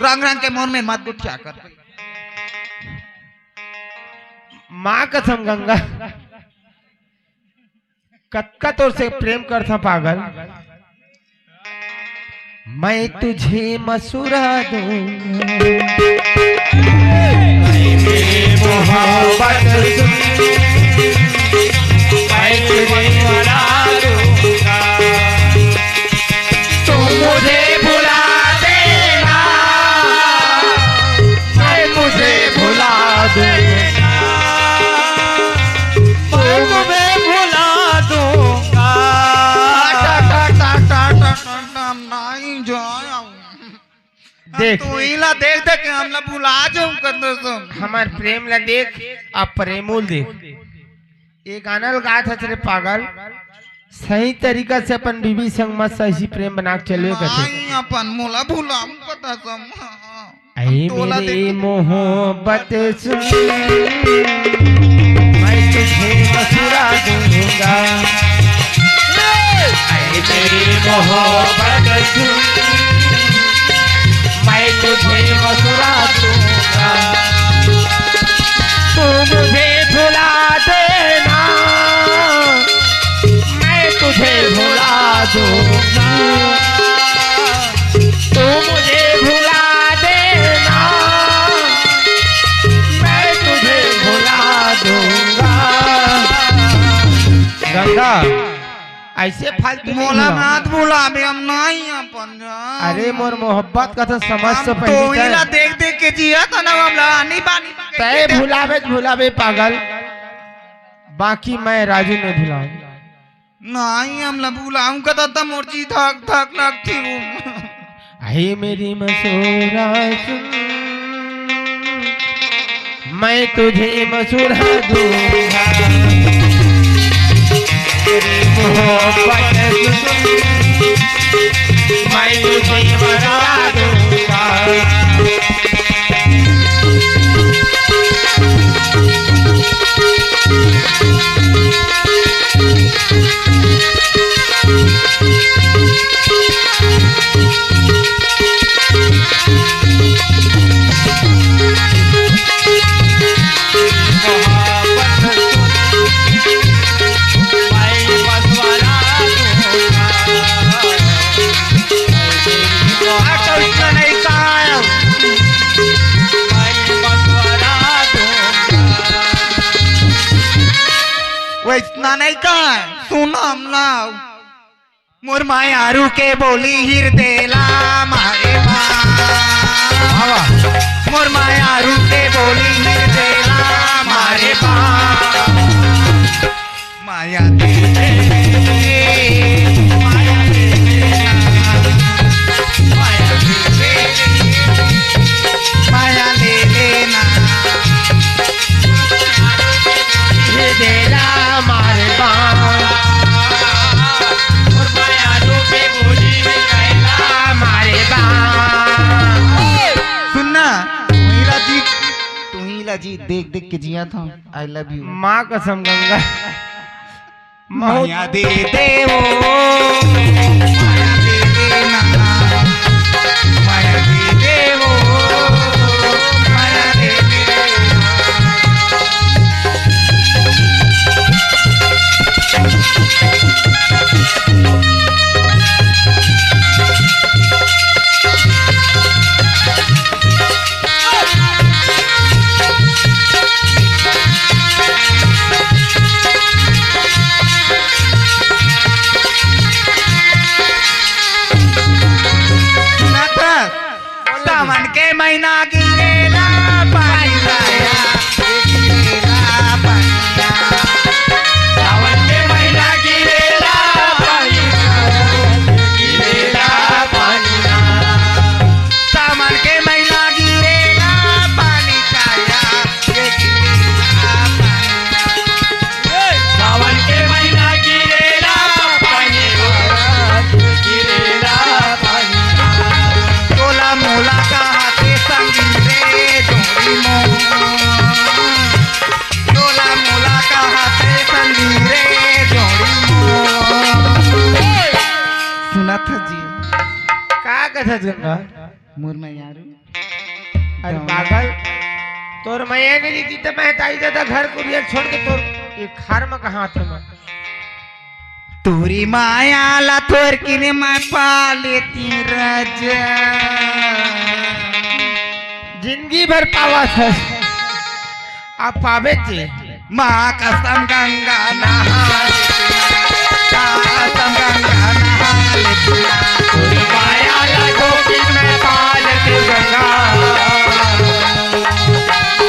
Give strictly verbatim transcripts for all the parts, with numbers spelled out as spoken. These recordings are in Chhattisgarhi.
अंगरंग के मोर में मत गोठिया कर। माँ कसम गंगा, कतका तोर से प्रेम करथंव पागल। मैं तुझे मसुरा दूंगा। मोहब्बत सुन, मैं तुझे मसुरा दूंगा। तू मुझे भुला देना, मैं तुझे भुला दूंगा। मैं तुम्हें भुला दूंगा। टा, टा, टा, नहीं जाया। देख। तू इला देख देख के हमला भुला जाऊं कर दो सब। हमार प्रेम ला देख, अब प्रेमोल देख। ये गाना ल गात हस रे पागल, सही तरीका से अपन बीवी संग मस्त ऐसी प्रेम बना के चलबे करथे। नहीं, अपन मोला भुलाऊं कथा सम। ऐ तोला मेरी देख। मोहब्बत सुन, मैं तुझे मसुरा दूंगा। ऐ मेरी मोहब्बत सुन, मैं तुझे मसुरा दूंगा। तू मुझे भुला देना, मैं तुझे भुला दूंगा। तू मुझे भुला देना, मैं तुझे भुला दूंगा। गंगा, ऐसे फालतू नहीं मोला भुलाओ। मत भुलाबे, हम नहीं अपन जान। अरे मोर मोहब्बत कथा समझ हम से तो पहले इला तय देख देख के जिया था ना, हम लानी बानी। तय भुलाबे, भुलाबे पागल, बाकी मैं राजू नहीं भुलाऊं। नहीं, हमला भुलाऊं कथा त मोर जी धक धक लगती हूँ। हे मेरी मसूरा सुन, मैं तुझे मसूरा दूंगा। तेरी मोहब्बत सुन, मैं तुझे मसूरा दूंगा। वैसना नहीं कहा, सुन हमला। मोर मायारू के बोली हिरदेला मारे बा। मोर मायारू के बोली हिरदेला मारे बा। माया दे दे, माया दे दे ना, माया दे दे, माया ले लेना। ये देला मारे बा। और माया रूपे बोली में कहला मारे बा। सुनना, तुही ला जी, तुही ला जी देख देख के जिया था। I love you। माँ कसम गंगा। माया दे देवो, माया दे देना, माया दे देवो, माया दे देना। सावन के महीना गिरेला पानी साया, गिरेला पानी। सावन के महीना गिरेला पानी, गिरेला पानी। सावन के महीना गिरेला पानी साया, ये गिरेला पानी। सावन के महीना गिरेला पानी, गिरेला पानी। तोला मोला कहाथे संगी रे जोड़ी मोर। तोला मोला कहाथे संगी रे जोड़ी मोर। सुनत जी। का कथा सुनना? मोर मयारू। अरे पागल, तोर मया नहीं रहितिस त मैं ताई दादा घर कुरिया छोड़ के तोर ये खार म कहाँ आते मैं? तोरी माया ला तोर किने मैं पा लेती राजा। जिंदगी भर पावत हस। आप पावे जी। माँ कसम गंगा नहा लेती, माँ कसम गंगा नहा लेती, तोरी माया ला धोके मैं पा लेती गंगा।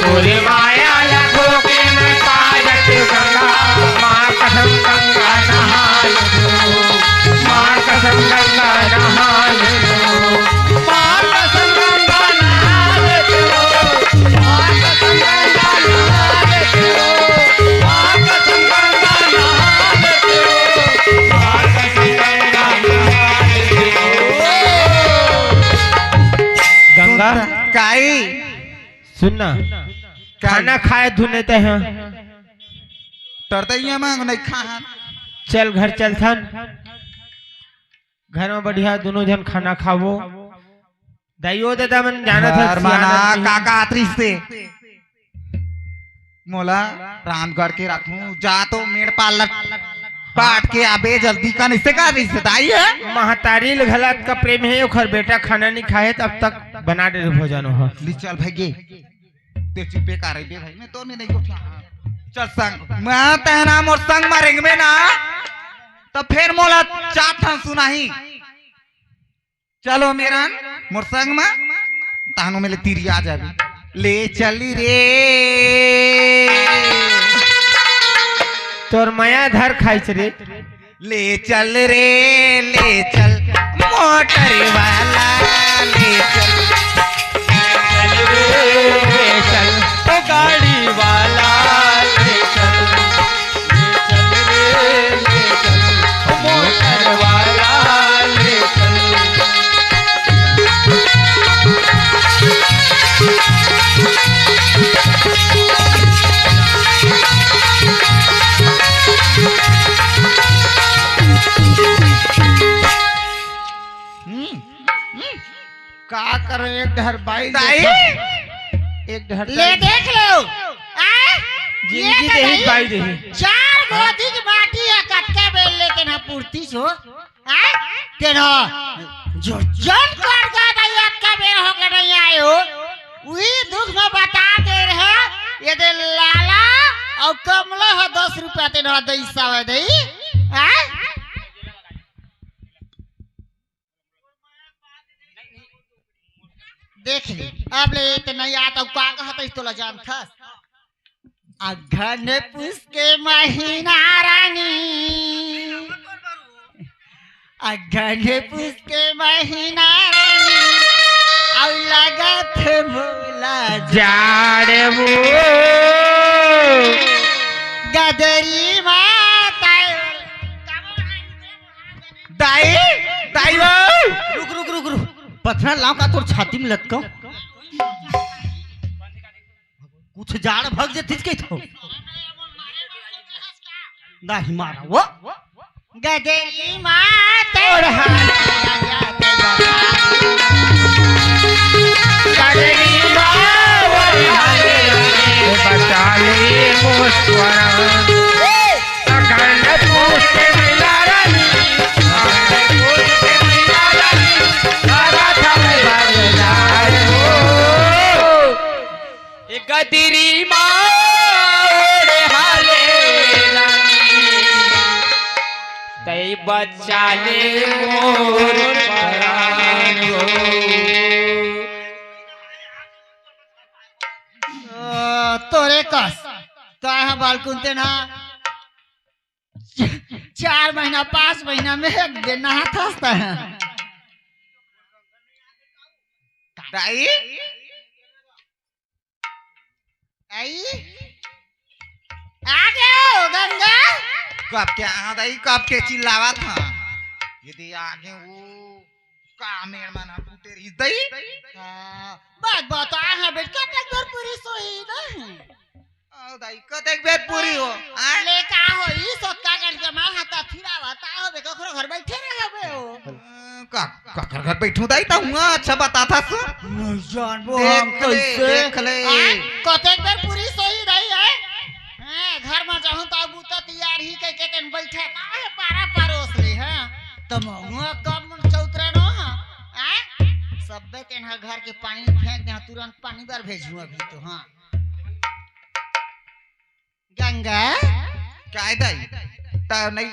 तोरी माया ला धोके मैं पा लेती गंगा। माँ कसम गंगा नहा लेती, माँ कसम गंगा नहा लेती, माँ कसम गंगा नहा लेती। गंगा, काई? सुन ना, काई? खाना खाए धुने ते हैं। टरदैया मांग नहीं खान। चल घर चलथन। घर में बढ़िया दोनों झन खाना खाबो। दाई ओ दादा मन जानत हस, घर में ना, सियान आदमी। का का आत रहिस ते? मोला रामगढ़ के रखूं, जा तो मेड़ पालक पाट के आबे जल्दी का, निसे का रिश्तेदारी है। महतारी ल घला अतका प्रेम हे, ओखर बेटा खाना नहीं खाए, तब तक बना दे भोजन हो। ले चल भाई गे, ते चुपे का रही बे भाई, मैं तो नहीं, नहीं उठा। चल संग, मैं तहना मोर संग मारेंगे में ना, तब फिर मोला चार ठन सुनाही। चलो मेरन, मोर संग म, तहनो में ले तिरिया जाबे। ले चल रे। तोर मया धर खाइच रे। ले चल रे, ले चल, मोटर वाला, ले चल। ले चल रे, ले चल, ओ गाड़ी वाला, ले चल। ले चल रे, ले चल, मोटर वाला ले चल। हम्म, हम्म। का करो, एक डहर बाई दाई। देखो। एक डहर ले दाई। देख लो। आ? जिंदगी ये तो देही नहीं। बाई देही। चार गोदी की माटी है, कतका बेर लेके ना पूर्ति छो। आ? तेरा जो जन कर गा दाई, अतका बेर हो के नहीं आए हो। वही दुख में बता दे रहे। ये दे लाला और कमला हो, दस रुपया तेरा दई सवे दई। आ? देख ले, अब ले इतना याद, अब का कहत हस तोला जानथस? अगहन पूस के महीना रानी, अगहन पूस के महीना रानी, अउ लगत हे मोला जाड़ वो। गदेरी माता। दाई, दाई हो। रुक, रुक, रुक, रुक। पथरा लाव का तोर छाती में लटकाव। कुछ जाड़ भग जतिस के तो। नहीं मारा वो। गदेरी माते। गदेरी माते। बचा ले मुस्कुरा। अखंड पुष्ट मिला रानी, अखंड पुष्ट मिला रानी, राधा थाने बरदार हो। ए गदरी मार हाले रानी, तई बचा ले मोर परान हो। ओ, तोरे कस, तय ह बालकुन तेन ह चार महीना, पाँच महीना में एक बेर नहात हस तय ह। दाई? आई? आ गयो गंगा? कब के, हाँ दाई, कब के चिल्लावत ह? यदि आगे वो का मेड़ मन ह फूटे रही दाई? हाँ, बात बता है बेटा, कब तक घर पूरी सोई नहीं? ओ दाई, कतेक बेर पूरी हो? आय? ले का हो, ई सोता कर के मार हाथ फिरावा, ता हो बे, कखरो घर बैठे रहे बे हो। का, काकर घर बैठूं दाई, त हुआ अच्छा बताथस। नहीं जानबो देख हम ले, कइसे। देख ले। आ, कतेक बेर पुलिस होई रही है? हैं, घर म जाहूं त बूता तियार ही कहिके तेन बइठे, काहे पारा परोस ले, हैं? त महुआ कब मन चौतरे न, हैं? सब्बे तेन ह घर के पानी फेंक दे, तुरंत पानी बर भेजूं अभी तो, हाँ। गंगा। काय दाई? त नहीं,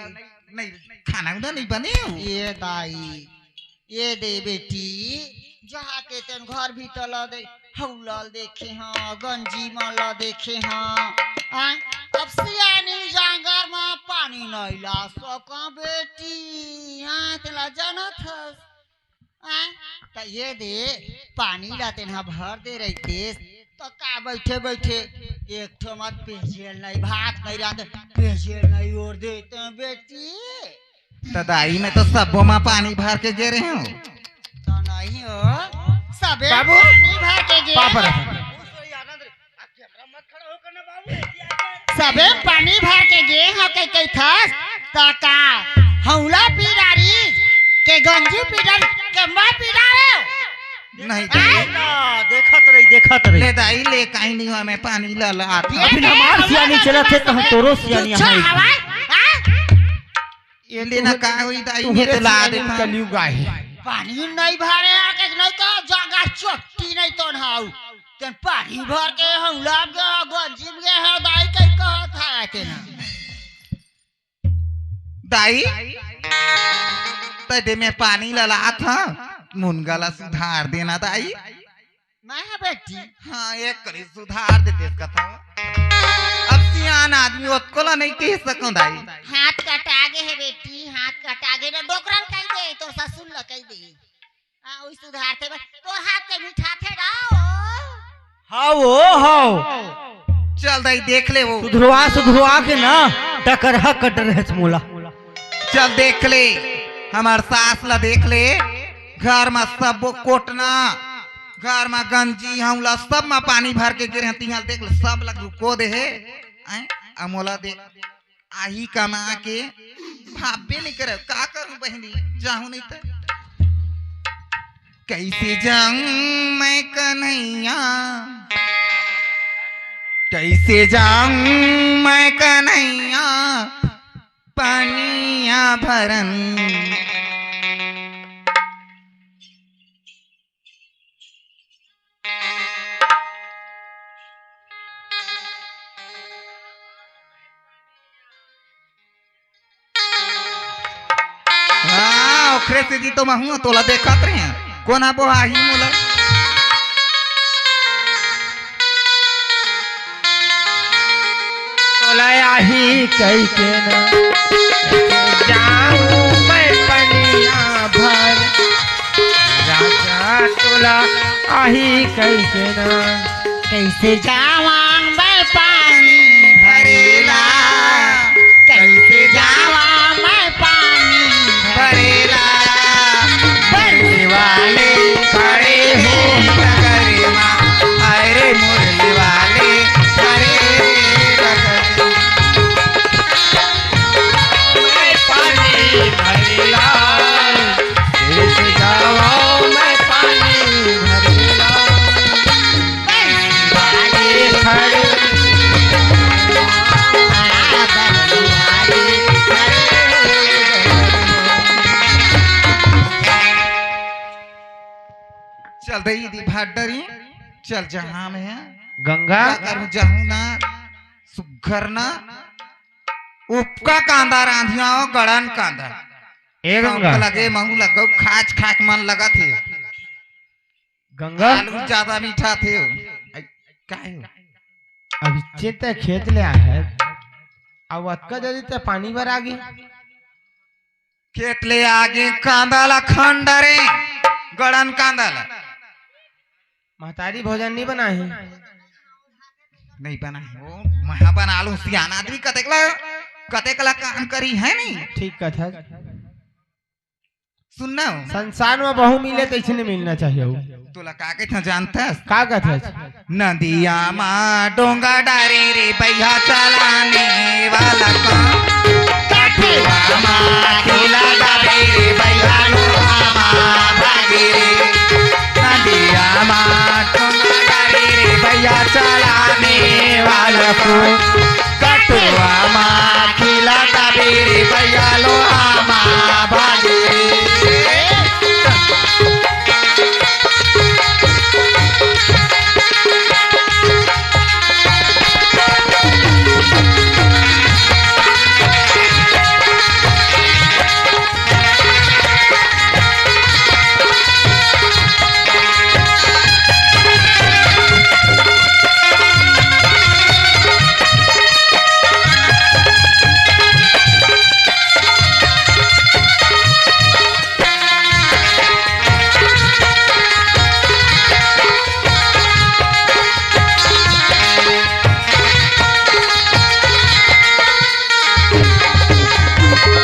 नहीं, खाना उना नहीं बने हो? ए दाई, ए दे बेटी, जाके तेन घर भीतर ला दे, हौला ल देखे हाँ, गंजी मन ला देखे हाँ। आ, अब सियानी जांगर म पानी नहीं ला सका बेटी, हाँ, तेला जानत हस। आय, त ये दे, पानी ला तेन ह भर दे रहितेस, त का बइठे बइठे एक ठो मत पेजियल नहीं, भात नहीं रांधे, पेजियल नहीं ओढ़ दे त बेटी। त दाई, मैं तो सब्बो मा पानी भर के गे रहे हूँ। त नहीं हो, सबे बाबू, पानी भर के गे। पापा रहे। सबे पानी भर के गे हो के कहिथस, त का हौला पी डारिस के गंजी पी डारिस के मैं पी डारेंव? नहीं, आय? देखत रही, देखत रही। ले दाई, ले, काई नहीं हुआ, मैं पानी ला ला आत हूँ। अभी हमार सियानी चलत हे, त हम तोरो सियानी चुच्चा हमार। हवा, आय? ये ले ना, का होई दाई, तुहरे ये तो ला सियानी दे। कलयुग आहे। पानी नहीं भरे आके नहीं तो जांगर चोटी नहीं तो नहाऊ। तेन पानी भर के हौला म गे हो, गंजी म गे हो, दाई कहीं कहत है के ना। दाई, तै दे मैं पानी ला लात हूँ, मुनगा ला सुधार देना दाई। मैं हा बेटी। हाँ, एक करी सुधार देते इसका था। अब सियान आदमी ओतको ला नहीं कह सकूं दाई। हाथ कटा गे हे बेटी, हाथ कटा गे ना, डोकरन कह दे, तोर ससुर ला कह दे। हाँ, उही सुधारथे बस। तोर हाथ के मिठाथे गा ओ। हाव ओ, हाव। चल दाई, देख ले वो। सुधरवा, सुधरवा के ना, डकरहा कट रहे मोला। चल देख ले, हमार सास ला देख ले, घर मा सबो कोटना, घर मा गंजी, हौला सब मा पानी भर के गिरे हैं, तिहां देख ले, सब ला रुको दे हे, हैं? आ मोला देख, आही कमा के भापबे नहीं करे, का करूं बहिनी, जाहूं नहीं त। कैसे जाऊं मैं कन्हैया, कैसे जाऊं मैं कन्हैया, पनिया भरन। हाँ, ओखरे सेती तो महूँ तोला देखत रहें। कोन हा बोहाही मोला? तोला आही कहिके ना, जाऊं मैं पनिया भर। राजा तोला आही कहिके ना। कैसे जावां मैं पानी भरेला, कैसे जावां मैं पानी भरेला। बरसे वाले खड़े हे डगर मा, अरे मुरली वाले खड़े डगर मा। मैं पानी भरेला, कैसे जावां मैं पानी भरेला। चल दई दी भाट डरी, चल जहाँ में है। गंगा। का करूँ जाहूँ ना, सुग्घर ना, उपका कांदा रांधिया हो, गड़न कांदा। ए गंगा। लगे महू लगो, खाच खाच मन लगत हे। गंगा। आलू ज्यादा मीठा थे। आई, काहे हो? अभी चेत खेत ले आए हैं। अब अतका जल्दी ते पानी भर आ गई। खेत ले आगे कांदा ला खंड रे, गड़न कांदा ला। महतारी भोजन नहीं बनाही। नहीं बनाही वो, मैं बना लूं, सियान आदमी कतेक ला, कतेक ला काम करी है नहीं। ठीक कथा। सुन ना। संसार में बहू मिले तो इसने मिलना चाहिए हो। तोला का कहत हस जानत हस? का कहत हस? नदिया मा डोंगा डारे रे भैया चलाने वाला काम। काठिया मा किला डारे रे भैया लोहा मा कटुआ मा खिला तबे रे भैया लोहा मा भागे।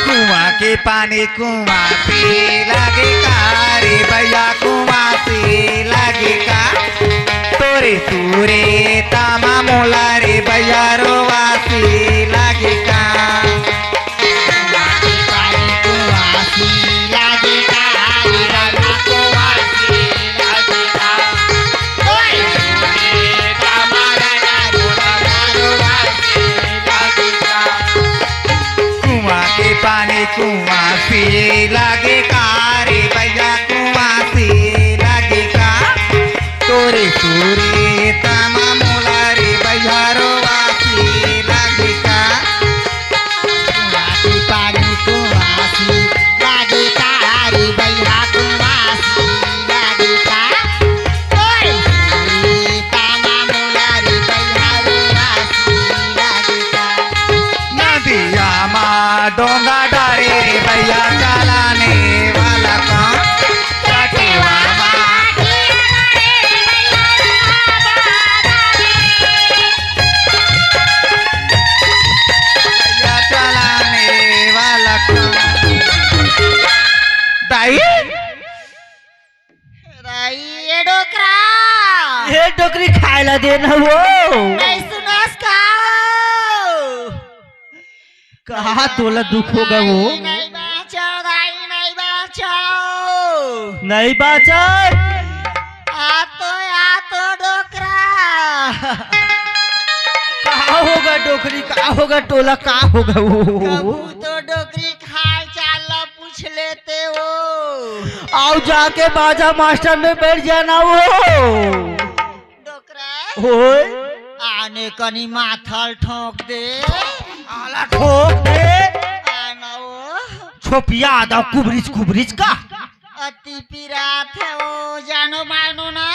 कुआं के पानी कुआं से लागे का रे भैया, कुआं से लागे का? तोरे सूरे तमा मोला रे भैया, रोवा से लागे का? कुआं के पानी कुआं से लागे का रे भैया, कुआं से लागे का? तोरे सूरे तमा मोला रे भैया, रोवा से लागे का? कुआं के पानी कुआं से लागे का रे भैया, कुआं से लागे का? तोरे सूरे तमा मोला रे भैया, रोवा से लागे का? नदिया मा डोंगा डारे रे भैया, चलाने वाला कौन? कटुआ मा भैया, चलाने वाला कौन? दाई, दाई, ए डोकरा। ए डोकरी खाए ला दे ना वो। नहीं सुनस का? कहा तोला दुख होगा वो? नहीं बाचो, दाई, नहीं बाचो। नहीं बाचो? आ तो, आ तो डोकरा। का होगा डोकरी, का होगा टोला, का होगा वो? कभू तो डोकरी के हाल चाल ला पूछ लेते हो। आओ जाके बाजा मास्टर में बैठ जाना वो। डोकरा। ओए। आने कनी माथल ठोंक दे। आला ठोंक दे। आना वो। छोपिया दा कुबरिच कुबरिच का। अति पिरात हे वो, जानो मानो ना।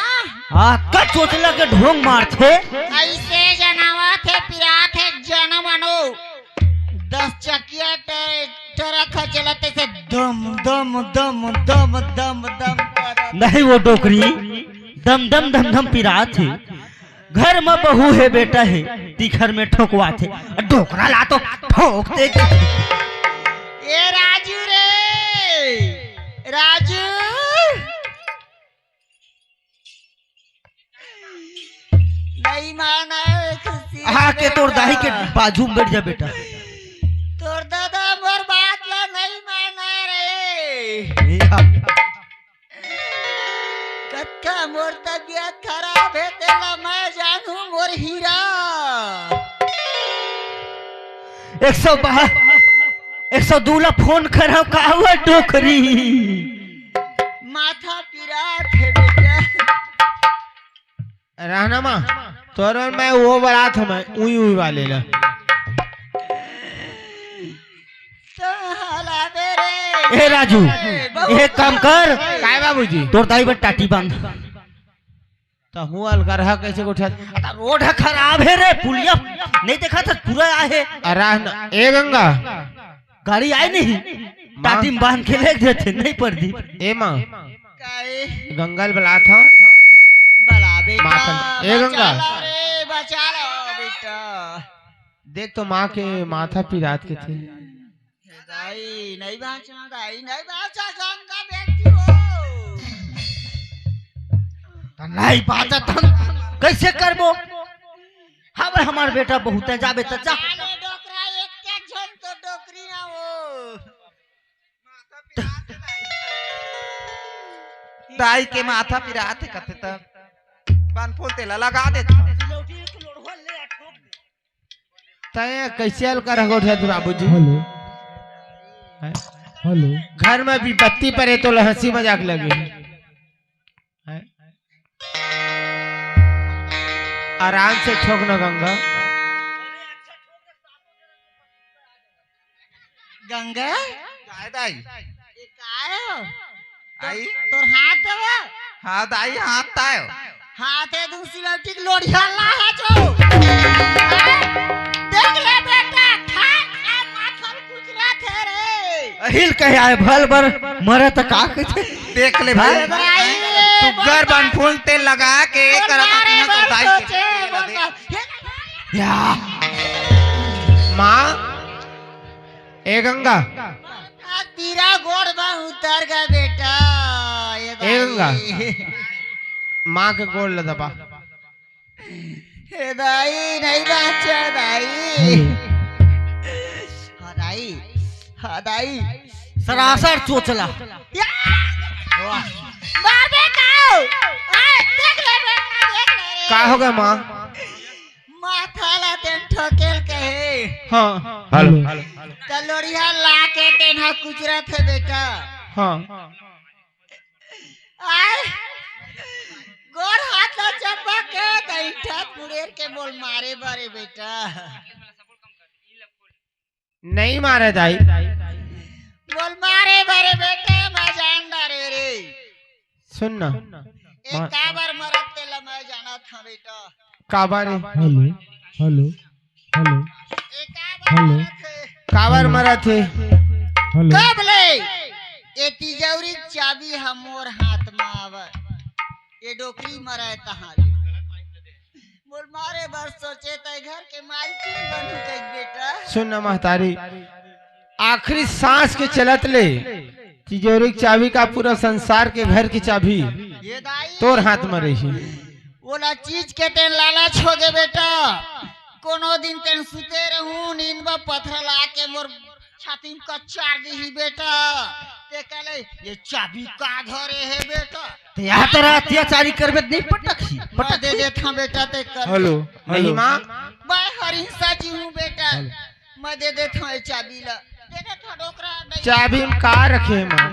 हाँ, का चोचला के ढोंग मारथे। ऐसे जनावत हे, पिरात हे, जानो मानो। दस चकिया टे-, ट्रक ह चलत हे से दम, दम, दम, दम, दम, दम करत। नहीं वो डोकरी, दम, दम, दम, दम पिरात हे। घर म बहू हे, बेटा हे, तिखर में ठोकवाथे। डोकरा ला तो ठोक दे के। ए राजू रे, राजू। नहीं माना है खुशी हाँ, के तोर दाई के बाजू में बैठ जा बेटा। तोर दादा मोर बात ला नहीं माना रे। ए, हाँ। कतका मोर तबियत खराब हे, तेला मैं जानहूं मोर हीरा। एक सौ बारह, एक सौ दू ला फोन करव, का हुआ डोकरी? माथा पिरात हे बेटा। रहना माँ, तोर मैं वो बरात हूँ मैं, उई उई वाले ला। ए राजू, ए, बहुत एक काम कर। काय बाबूजी? तोर दाई बर टाटी बांध। त हूँ अलगरहा कैसे गोठिया? अरे रोड ह खराब हे रे, पुलिया नहीं देखा था पूरा आहे। अरे न, ए गंगा। गाड़ी आए नहीं। माँ। टाटी में बांध के ले देते, नहीं पड़ती। ए माँ। काय? गंगा ल बलात हूँ। बला बेटा, माँ का-, ए गंगा। बचा लो रे, बचा लो बेटा। देख तो माँ के माथा पिरात के थे। दाई, नहीं बाचा, दाई, नहीं बाचा, गंगा बेटी हो। त नहीं बाचा त हम कैसे करबो? हमार बेटा बहुत है, जाबे त जा। अरे डोकरा, एक एक झन तो डोकरी ना हो। दाई के माथा पिरात हे कथे त बन फूल तेला लगा देत। तैं कइसे अलकर गोठियाथे बाबूजी? हेलो। हैं? हेलो। घर में विपत्ति परे तोला हंसी मजाक लगे। हैं? आराम से ठोक ना गंगा। गंगा? काय दाई? ये काय हो? आई? तोर हाथ हे वो? हाँ दाई, हाथ ताय। हाथ हे दूसरी लौटी की लोढ़िया ला है जो। देख ले बेटा, खान खान माखन कुचरा थे रे। अहिल कहे आए भल बर मरे त का कथे? देख ले भाई। अरे भाई, सुग्घर बन फूल तेल लगा के बोल करत मारे हती ना तो बर दाई सोचे, के बोल देख। मार। या। माँ, ए गंगा। तेरा गोड़ में उतर गया बेटा। ए ए दाई। गंगा। माँ के गोड़ ल दबा। ए दाई, नहीं बाचा दाई। हेलो। हाँ दाई, हाँ दाई। सरासर चोचला। या! मार दे ताऊ। आ, देख ले बेटा, देख ले रे। का हो गया माँ? माथा ला तेन ठोकेल कहे। हाँ। हेलो। त लोढ़िया ला के तेन हा कुचरत हे बेटा। हाँ। आय, गोड़ हाथ ला चपक के, त इठा मुड़ेर के बोल मारे बारे बेटा। नहीं मारे दाई। बोल मारे बारे बेटे, मैं जान डारे रे। सुन ना। ए माँ। काबर मरत तेला मैं जानत हंव बेटा। काबर रे? Hello, hello, hello. ए काबर हेलो। मरत हे? काबर हेलो। मरत हे? हेलो। कब ले? ए तिजौरी के चाबी ह मोर हाथ म आवे। ए डोकरी मरय तहाँ ले। मोर मारे बर सोचे तैं घर के मालकिन बनहूँ कहिके बेटा। सुन ना महतारी, आखिरी सांस के चलत ले तिजोरी के चाबी का पूरा संसार के घर के चाबी ये दाई। तोर हाथ म रही। ओला चीज के तेन लालच होगे बेटा। कोनो दिन तेन सुते रहूं, नींद म पथरा ला के मोर छाती म कच्चार दिही बेटा। ते कहले, "ये चाबी का धरे हे बेटा?" ते या तरह अत्याचारी करबे त नहीं पटकही। मैं दे देथंव बेटा, ते कर। हेलो, नहीं हेलो। माँ। मैं हरिंसा जी हूँ बेटा। हेलो। मैं दे देथंव ये चाबी ला। दे देथंव डोकरा, नहीं। चाबी म का रखे हे माँ?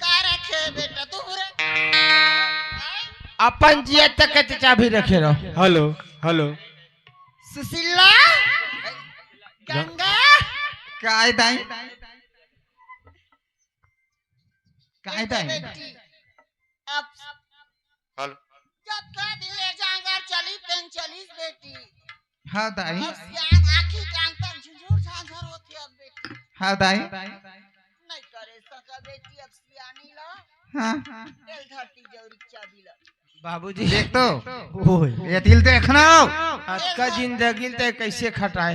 का रखे हे बेटा? तू रे। अपन जियत तक के चाबी रखे रहो। Hello, hello. सुशीला, गंगा। काय दाई? काय दाई? बेटी, अब हेलो। जतका दिन ले जांगर चली, तेन चलिस बेटी। हाँ दाई। अब सियान आँखी कान तक झुझुर झांझर होथे अब बेटी। हाँ दाई। नहीं करे सका बेटी अब सियानी ला। हाँ। तेल धरती जौरी चाबी ला। बाबूजी। देख तो। ओए। ये तिल देखना। अतका जिंदगी ल ते कैसे खटाए?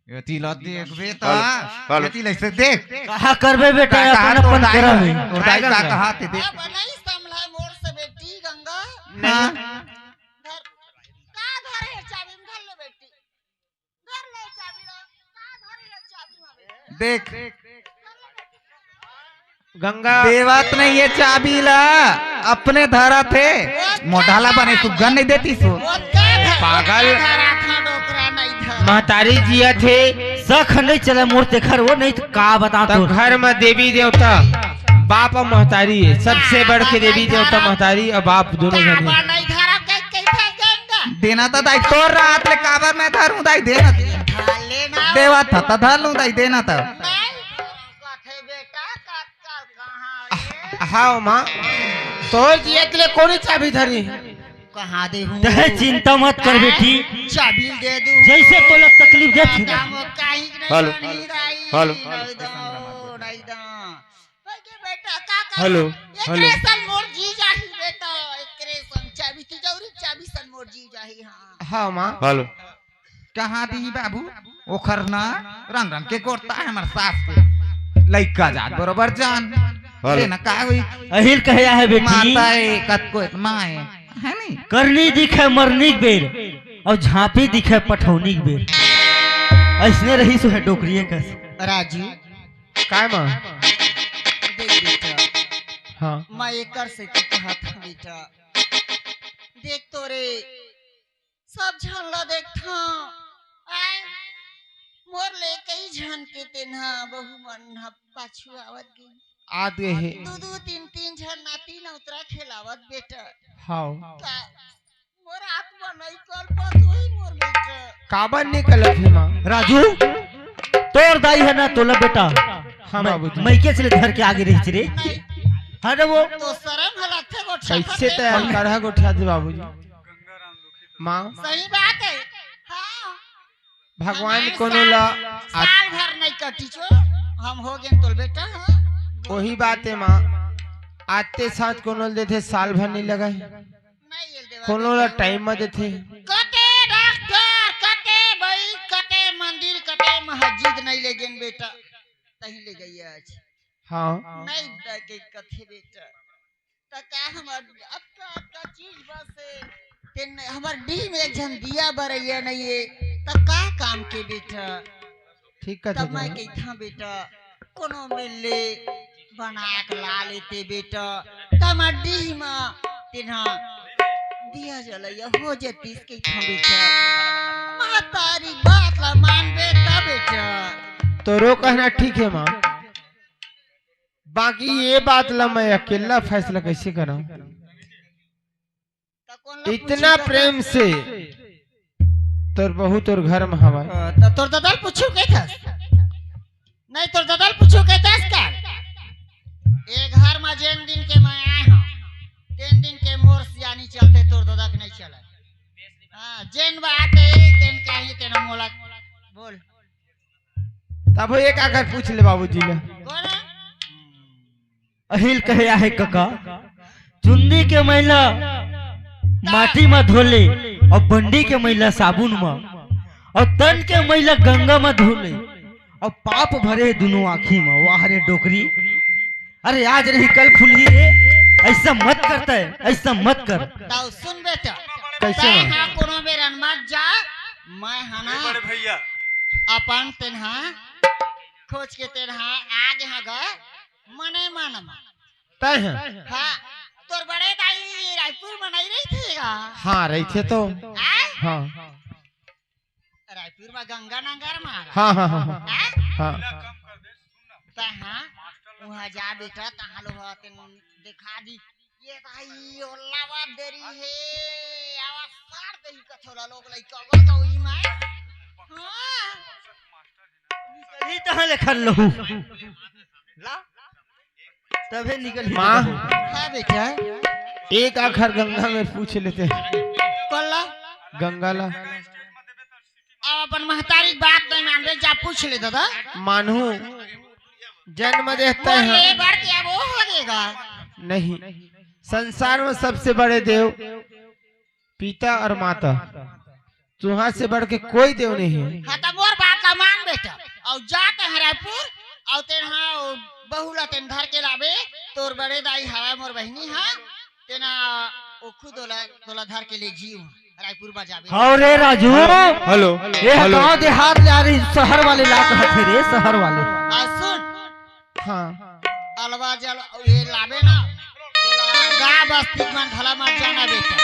ये तिल देखबे ता। Hello, hello. ये तिल ऐसे देख। कहा करबे बेटा, का कहा अपन, तो अपन दाई, करम हे। तो दाई का कहा ते देख। अब नहीं संभला मोर से बेटी गंगा। नहीं। हाँ। धर, का धरे हे चाबी में? धर लो बेटी। देख। गंगा। देवत नहीं ये चाबी ला, अपने धरत हे। मोढ़ा ला बने सुग्घर नहीं देतिस वो। पागल। महतारी जियत हे। सख नहीं चले मोर तेखर वो, नहीं तो का बता तो। घर में देवी देवता, बाप अउ महतारी हे। सबसे बढ़ के देवी देवता महतारी अउ बाप दोनों झन हे। देना त दाई तोर रात ले काबर मैं धरूं दाई, देना। देवा था त धर लूं दाई, देना त। हाव माँ, तोर जियत ले कोनी चाबी धरी? कहाँ दे हूँ? तह चिंता मत कर बेटी, चाबी दे दूँ। जैसे तोला तकलीफ देथे। Hello, hello. भाई के बेटा, का कर? हेलो, एकरे हेलो। सन मोर जी जाही बेटा, एकरे सन चाबी, तिजौरी चाबी सन मोर जी जाही, हाँ। हाँ, माँ। हेलो। कहाँ दी बाबू? ओखर ना रंग रंग के गोरता हे हमर सास के। लइका जात बरोबर जान। हेलो। ले ना का होई? अहिल कहे आहे बेटी। माता हे, कतको हे, माँ हे। है नी? करनी दिखे मरनी के बेर, अउ झांपी दिखे पठौनी के बेर। अइसने रहिस हे डोकरिये कस। राजू। काय माँ? देख बेटा। हाँ। मैं एकर से कहत हंव बेटा। देख तो रे, सब झन ला देखथंव। आय, मोर ले कई झन के तेन ह बहू मन ह पाछू आवत गे। आत गे हे। दू दू तीन तीन झन नाती नौतरा खेलावत बेटा। हाव। का मोर आत्मा नइ कलपत होही मोर बेटा। काबर नइ कलपही माँ? राजू, तोर दाई हे ना तोला बेटा। हाँ मैं, बाबूजी। मइके से ले धर के आगे रहिस रे। नहीं। हट वो। तो शरम ह लगथे गोठियाथे कइसे ते। तैं करहा गोठियाथे बाबूजी? माँ। सही बात हे। हाँ। भगवान हमारे कोनो साल, ला साल भर नइ कटिस वो, हम हो गेन तोर बेटा, हाँ। ओही बात हे माँ, आते साथ कोनो ल देथे साल भर नइ लगय, नइ ये देवा कोनो ला बेटा। टाइम म देथे। कते डॉक्टर, कते बई, कते मंदिर, कते मस्जिद नइ ले गेन बेटा, तहीं ले गे आज। हाँ। नइ दे के कथे बेटा। त का हमर अतका, अतका चीज बस हे, तेन हमर डीह में एक झन दिया बरइया नइ हे, त का काम के बेटा? ठीक कथे त मैं कहिथंव बेटा, कोनो मिल ले बना के ला लेते बेटा, त हमर डीह म तेन ह दिया जलइया हो जतिस कहिथंव बेटा। महतारी बात ला मानबे त बेटा। तोरो कहना ठीक हे माँ। बाकी ये बात ला मैं अकेला फैसला कइसे करंव? त कोन ला इतना पूछी? प्रेम से तोर बहू तोर घर म हवय। अ, त तोर ददा ल पूछहूं कहिथस? नहीं, तोर ददा ल पूछहूं कहिथस का? ए घर म जेन दिन के मैं आय हंव, तेन दिन के मोर सियानी चलथे, तोर ददा के नइ चलय। हाँ, जेन बात हे, तेन कही, तेन मोला बोल। तब एक आखर पूछ ले बाबूजी ले। कौन? अहिल कहे आहे कका, चुंदी के मैला माटी म धोले, अउ बंडी के मैला साबुन म, अउ तन के मैला गंगा म धोले, अउ पाप भरे दुनों आँखी म। वाह रे डोकरी, अरे आज नहीं कल खुलही रे, अइसा मत करता है, अइसा मत कर। ताऊ सुन बेटा, कइसे तैं माँ? हा कोनो बेर अनमत जा, मैं हा ना ए बड़े भैया। अपन तेन हा खोज के तेन हा आगे हा गा मने मन मा। तैं हा? हाँ, तोर बड़े दाई रायपुर मा नहीं रहिथे गा? हाँ, रहिथे तो। आय? हाँ। रायपुर मा गंगा नगर मा। हाँ, हाँ, हाँ, हाँ। हैं? हाँ। त हाँ, उहाँ जा बेटा, तहाँ लो हा तेन देखा दी। ये भाई, ओला बात देरी हे, आवा सार देही कथोला लोग लइका बा गौई मा। हाँ। निकलही तहाँ ले खन लहू। ला। तभे निकलही माँ। तहाँ। हाँ बेटा। एक आखर गंगा में पूछ लेते हैं। कोन ला? गंगा ला। अब अपन महतारी के बात नहीं मानबे, जा पूछ ले दादा। मानहूँ, जन्म देता बोल है। ले, बढ़ के अब वो हो जाएगा। नहीं, संसार में सबसे बड़े देव पिता और माता, तुहाँ से बढ़ के कोई देव नहीं है। हाँ, त मोर बात ला मान बेटा, अउ जा तैं रायपुर, अउ तेन हा बहू ला तेन धर के लाबे, तोर बड़े दाई हवय मोर बहिनी हा, तेन हा ओ खुद ओला, तोला धर के ले जीव। रायपुर बजाबे। हव रे राजू। हेलो, ए हेलो। गांव देहात ले आ रही, शहर वाले ला कहत हे रे, शहर वाले। आ सुन। हाँ। अलवा जल ये लाबे ना। तेला गांव बस्ती मन घला मत जाना बेटा।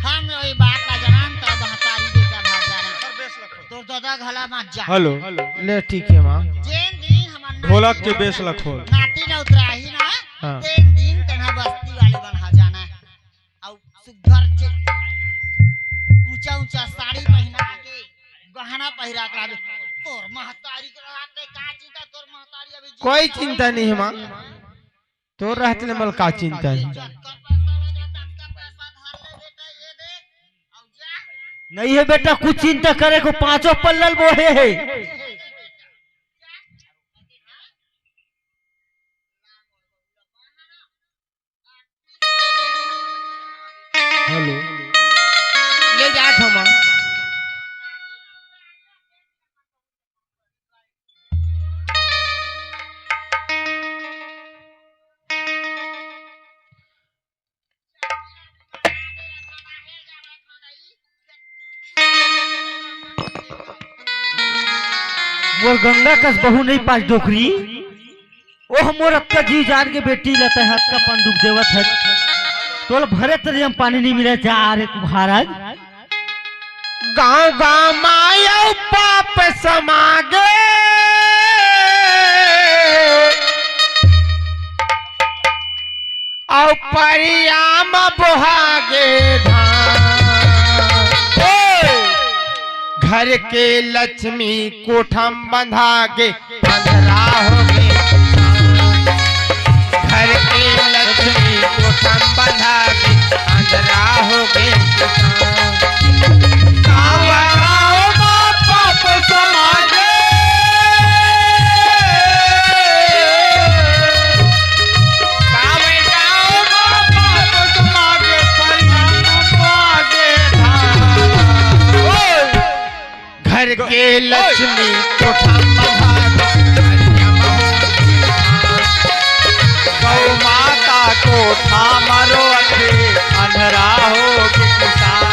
हम ये बात ला जानन त महतारी बेटा भाग जाना। तोर दादा घला मत जा। हेलो। ले ठीक है माँ। जेन दिन हमर ढोलक के बेस ला खोल। नाती न उतराही ना। हाँ। तेन दिन तेन हा बस्ती वाले मन हा जाना। अउ सुग्घर चे ऊंचा ऊंचा साड़ी पहिना के, गहना पहिरा के लाबे। तोर महतारी के रहते का चिंता, तोर महतारी अभी कोई चिंता नहीं है माँ, तोर रहते ले मोला का चिंता है। जतका पैसा लगे, ततका पैसा धर ले बेटा, ये दे, अउ जा। नहीं है बेटा, कुछ चिंता करे को पांचों पल्लल बोहे है। हेलो। ले जात हंव माँ। मोर गंगा कस बहू नहीं पास डोकरी। ओह मोर अतका जीव जान के बेटी ला तैं अतका पन दुख देवत हस। तोला भरे तरिया म पानी नहीं मिले जा रे कुभार आज। गांव गांव मा अउ पाप समागे, अउ परिया म बोहागे धान। घर के लक्ष्मी कोठा म बंधागे, अंधरा होगे किसान। घर के लक्ष्मी कोठा म बंधागे, अंधरा होगे किसान। गाँव गाँव म पाप समागे। गाँव गाँव म पाप समागे, परिणाम पागे धाम। घर के लक्ष्मी कोठा म बंधागे, गौ माता कोठा म रोथे, अंधरा होगे किसान।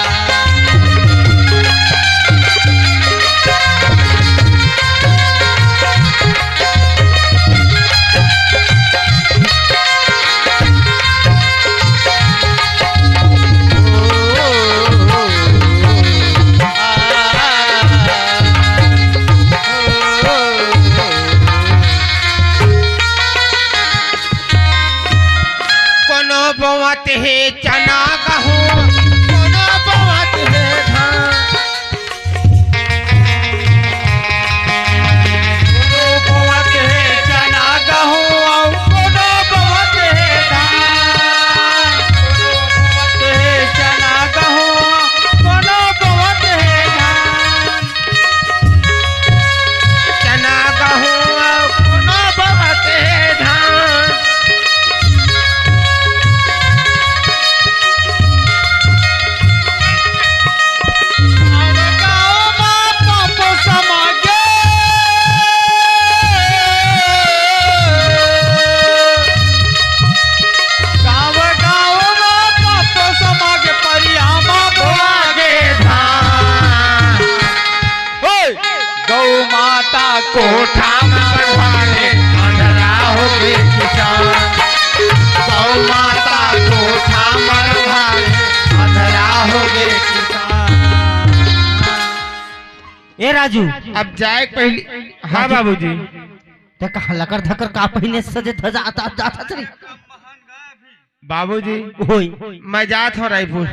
कोनो बोवत हे चना गहूं, कोनो बोवत हे धान। कोनो बोवत हे चना गहूं, अउ कोनो बोवत हे धान। कोनो बोवत हे चना गहूं, कोनो बोवत हे धान। चना गहूं अउ कोनो बोवत हे धान। गाँव गाँव म पाप समागे। गाँव गाँव म पाप समागे, परिया म बोहागे धान। ओए! गौ माता कोठा म बंधागे, अंधरा होगे किसान। गौ माता कोठा म बंधागे, अंधरा होगे किसान। ए राजू, अब जाए के पहली। हाँ राजू। बाबूजी। ते कहाँ लकर धकर का पहिने सजे धजा आता जात हस रे? बाबूजी, ओए। मैं जात हंव रायपुर।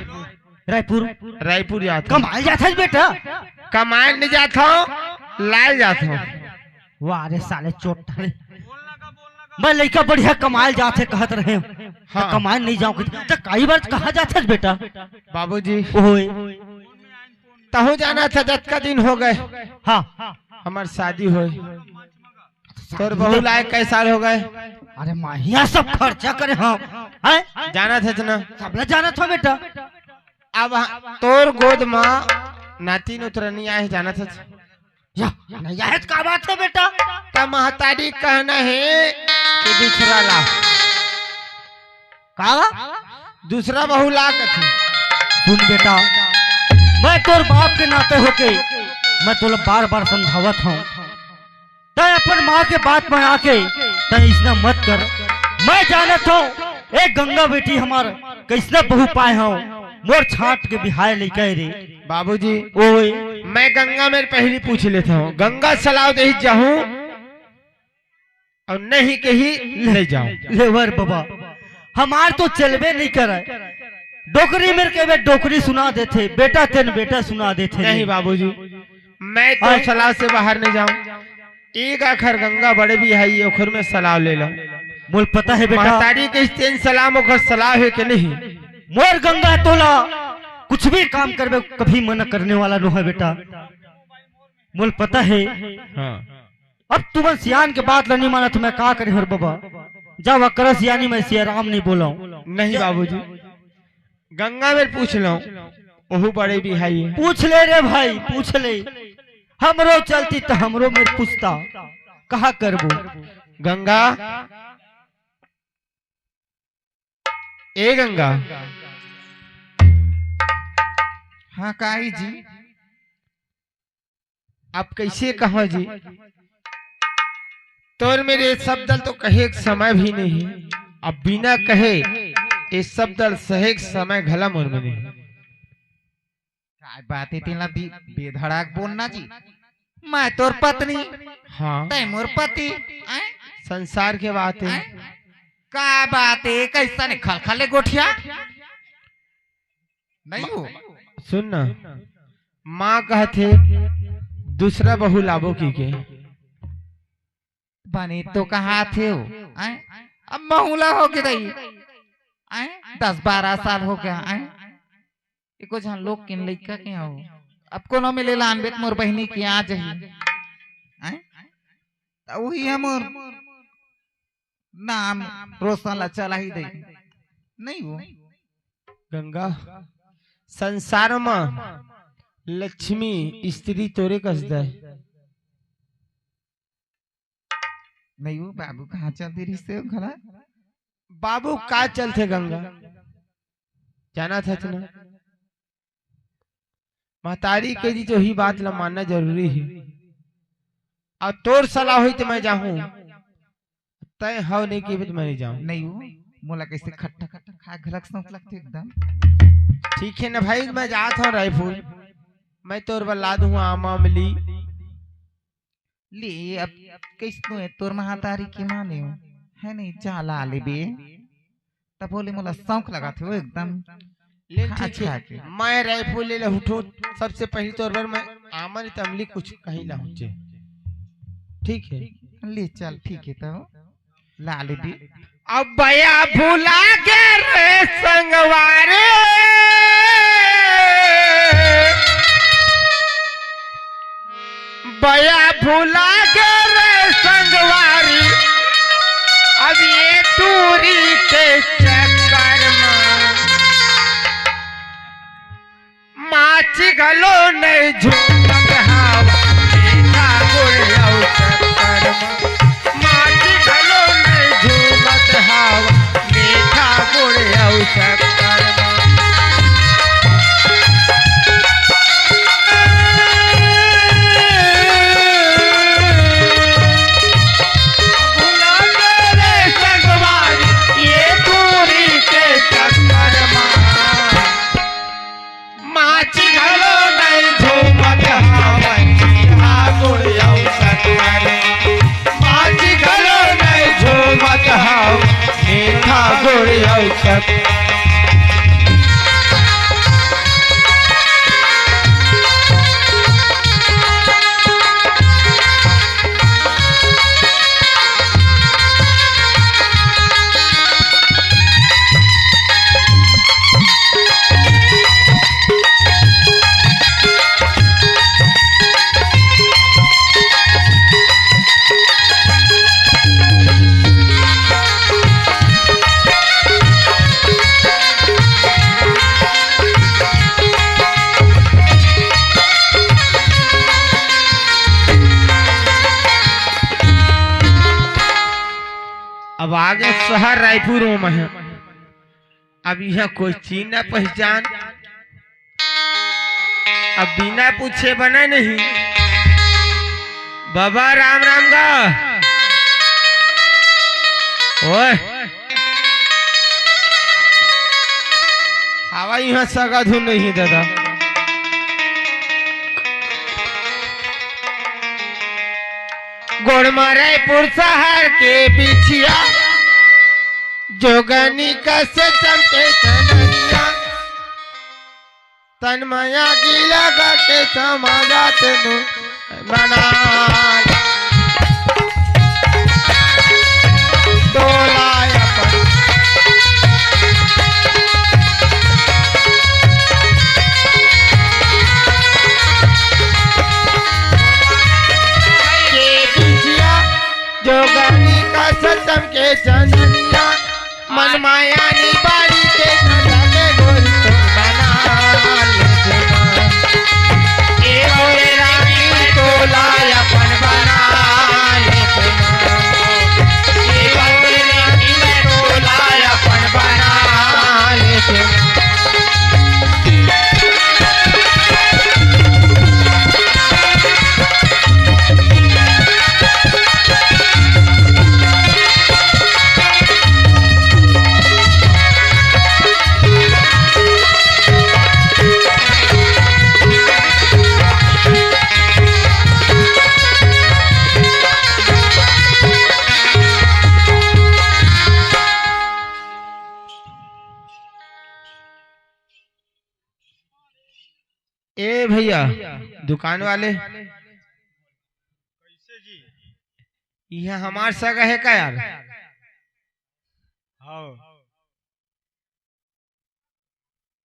रायपुर? रायपुर जात हंव। कमाए जात हस बेटा? कमाए नहीं जात हंव, लाए जात हंव। वाह रे साले चोट्टा रे। मैं लइका बढ़िया कमाए जात हे कहत रहेंव। हाँ। त कमाए नहीं जांव कहिथे। त कई बार कहाँ जात हस बेटा? बाबूजी। ओए। तहूँ जानथस जतका दिन होगे। हाँ। हमर शादी होय। तोर बहू ला आए कई साल होगे? अरे माहिया सब खर्चा करे हंव। हैं? जानथस ना? सब ला जानत हंव बेटा। अब ह-, तोर गोद म नातिन उतरा नहीं आए हे, जानथस? या, नहीं आए हे त का बात हे बेटा? त महतारी कहना हे कि दूसरा ला। का? दूसरा बहू ला कथे। सुन बेटा, मैं तोर बाप के नाते होके मैं तोला बार-बार समझावत हंव। तैं अपन माँ के बात में आके तैं अइसना मत कर। मैं जानत हंव, ए गंगा बेटी हमार कइसना बहू पाए हंव, मोर छांट के बिहाए लइका ए रे। बाबूजी, ओए। मैं गंगा मेर पहली पूछ लेत हंव, गंगा सलाव देही जाहूं। अउ नहीं कही ले जाओ। ले वर बाबा, हमार तो चलबे नहीं करे। डोकरी मेर कहे डोकरी सुना देथे, बेटा तेन बेटा सुना देथे। नहीं बाबूजी, मैं तो हाँ। सलाह से बाहर नहीं जाऊं। एक आखर गंगा बड़े भी है, ये ओखर में सलाह ले लो। मोल पता है बेटा। महतारी के तेन सलाह में ओखर सलाह है कि नहीं? मोर गंगा तोला कुछ भी काम करबे, कभी मना करने वाला नो है बेटा। मोल पता है। हाँ। अब तुमन सियान के बात ल नहीं मानत, मैं का करे हर बाबा? जा वकरा सियानी में सिया राम नहीं बोलाऊं। नहीं बाबूजी, गंगा मेर पूछ लो, ओहू बड़े भी है ये। पूछ ले रे भाई, पूछ ले। हमरो चलती त हमरो मेर पूछता, कहा करबो? गंगा, ए गंगा। हाँ, काई जी? अब कइसे कहो जी? तोर मेर ए शब्द ल तो कहे के समय भी नहीं, अब बिना कहे ए शब्द ल सहे के समय घला मोर में नहीं। काय बात हे, तेला बे-, बेधड़क बोलना जी। मैं तोर पत्नी, हाँ। तैं मोर पति, आय? संसार के बात हे। आय? का बात हे, कइसने खलखल ले गोठिया? नहीं हो। सुन ना, माँ कहथे, दूसरा बहू लाबो कहिके। बने तो कहाथे हो, आय? अब महूँ ला होगे दाई, आय? दस बारह साल होगे, आय? एको झन लोग के लइका के हो। अब कोनो मिले ला अनबे त मोर बहिनी के आ जाही। हैं? त उही हमर नाम रोशन ला चला ही दे। नहीं हो? गंगा, संसार म लक्ष्मी स्त्री तोरे कस दे। नहीं हो, बाबू कहाँ चल दे रही से घला? बाबू का चलथे गंगा? जाना था ना, महतारी के जी जो ही बात ला मानना जरूरी हे। अउ तोर सलाह होही त मैं जाहूँ, तैं हव नहीं के तो मैं नहीं जाहूँ। नहीं हो, मोला कइसे खट्टा खट्टा खाय घलक सौंस लगथे एकदम। ठीक हे ना भाई, मैं जात हूँ रायपुर, मैं तोर बर ला दूँ आमा अमली। ले, अब कइसनो हे तोर महतारी के माने हो, है नहीं, जा ला लेबे। तब बोले, मोला शौक लगाथे वो एकदम। ले, खा, ठीक हे। खा के। मैं रायपुर ले ले उठो, सबसे पहले तोर बर मैं आमा नहीं त अमली कुछ कहीं लाहूँ जे। ठीक हे। ले चल, ठीक हे तो। ला लेबे। अब बया भुला गे रे संगवारी, बया भुला गे रे संगवारी, अब ये टूरी के चक्कर में माची घलो नहीं झूमत हाव, मीठा गुड़ अउ शक्कर मा। माची घलो नहीं झूमत हाव, मीठा गुड़ अउ शक्कर मा। भुला गे रे संगवारी, ये टूरी के चक्कर मा। माची घलो नहीं झूमत हावय, मीठा गुड़ अउ शक्कर। माची घलो नहीं झूमत हावय, मीठा गुड़ अउ शक्कर। अब आगे शहर रायपुर में है। अब इहाँ कोई चीन ना पहचान, अब बिना पूछे बना नहीं। बाबा राम राम गा। ओए। हवा इहाँ सगा धुन नहीं हे दादा। गोड़ मारे पुर शहर के बिछिया, जोगनी कस चमके चननिया। तन माया की लगा के समाजा ते नु मना। टोला अपन के बिछिया, जोगनी कस चमके चननिया। मन माया नी बाड़ी के धंधा के गोरी तो बना लेते माँ। ए मोरे रानी टोला अपन बना लेते माँ। ए मोरे रानी टोला अपन बना लेते माँ। ए भैया, दुकान वाले, इहाँ हमार सगा हे का यार? हाँ।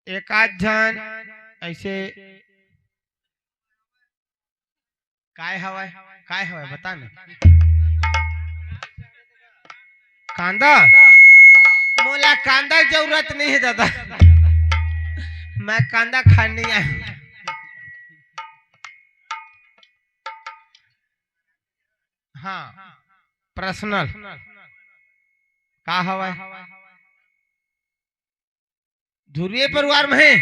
एक आध झन ऐसे काय हवय, काय हवय, बता ना। कांदा? मोला कांदा के जरूरत नहीं है दादा, मैं कांदा खाने नहीं आया। हाँ, पर्सनल का हवय? धुरिये परिवार में हे?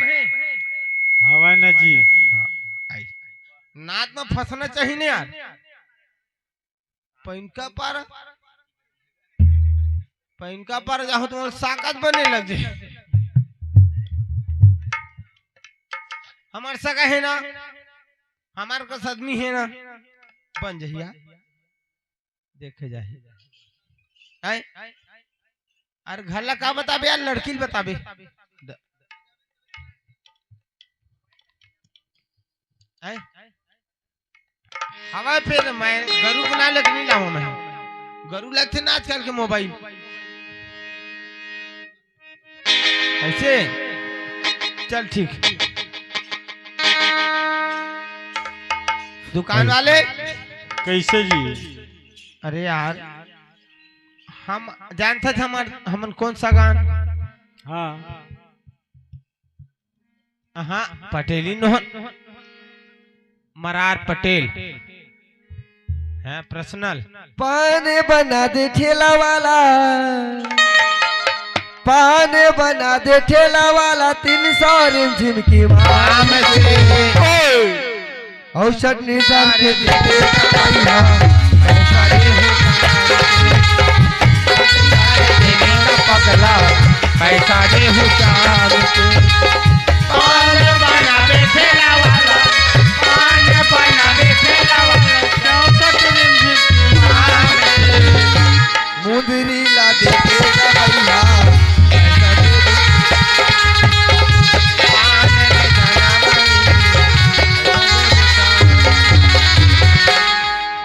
हवय ना जी। हाँ, आई। नात में फंसना चाहिए ना यार। पैनका पर, पैनका पर जाहूं त मोर सांकत बने लग जाए। हमार सगा हे ना, हमार कस आदमी हे ना, बन जहिया। देखे जाही। हैं? अरे घर ला का बताबे यार, लड़की ल बताबे। द-, हैं? हवय फेर मैं गरू के ना लेके नहीं लाऊं मैं। गरू लगथे ना आजकल के मोबाइल। ऐसे? चल ठीक। दुकान वाले? कैसे जी? अरे यार, हम जानथस हमर, हमन कोन सगा अन। हाँ। हाँ, पटेली नोहन। मरार पटेल। हाँ, पर्सनल। पान बना दे ठेला वाला, पान बना दे ठेला वाला, तीन सौ रिमझिम की मांग से। अउ चटनी डाल के दे दे दवाई हा। पैसा दे हो पगला, पैसा दे हो चांद के। पान बनावे ठेला वाला, पान बनावे ठेला वाला, चौसठ दिन भी मुंदरी ला दे दे दवाई हा।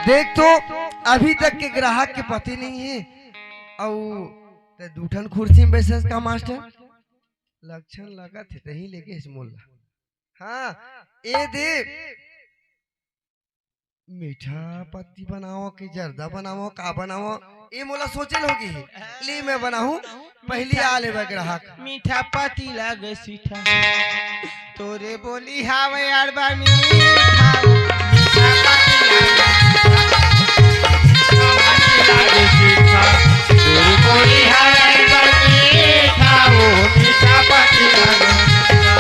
देख तो, अभी तक के ग्राहक के पते नहीं है। अउ ते दू ठन कुर्सी में बैसे का मास्टर? लक्षण लगत हे, तही लेके इस मोला। हाँ, ए दे, मीठा पत्ती बनाओ कि जर्दा बनाओ, का बनाओ, ए मोला सोचे ल होगे हे। ले मैं बनाहूँ, पहली आ लेबे ग्राहक। मीठा पत्ती लागे सीठा, तोरे बोली हावे यार बा मीठा। मीठा पत्ती लागे सीठा, तोरे बोली हावे यार बा मीठा। ओ मीठा पत्ती लागे सीठा।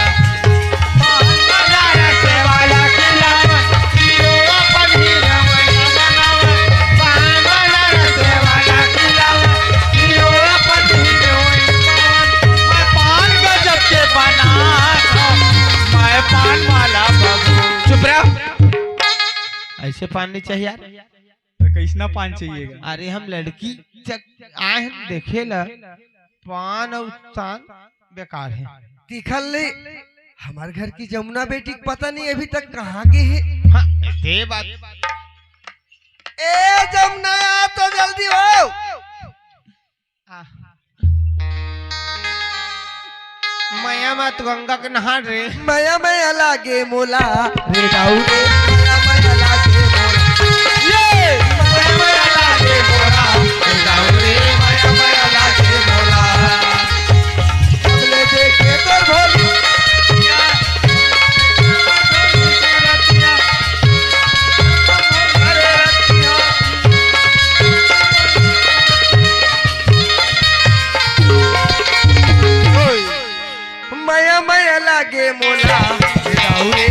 चुप रह। ऐसे पान नहीं चाहिए यार। तो कैसना पान चाहिएगा? अरे हम लड़की चक आए हैं देखे ला, पान अउ तान बेकार है। दिखल ले, हमार घर की जमुना बेटी के पता नहीं अभी तक कहाँ गे हे। हाँ, दे बात। ए जमुना, आ तो जल्दी हो। आ। मया मत गंगा के नहा रे। मया मया लागे मोला, रे दाऊ रे, मया मया लागे मोला। ये मया मया लागे मोला, रे दाऊ रे, मया मया लागे मोला। सबले देखे तोर भोली। मया मया लागे मोला, रे दाऊ रे।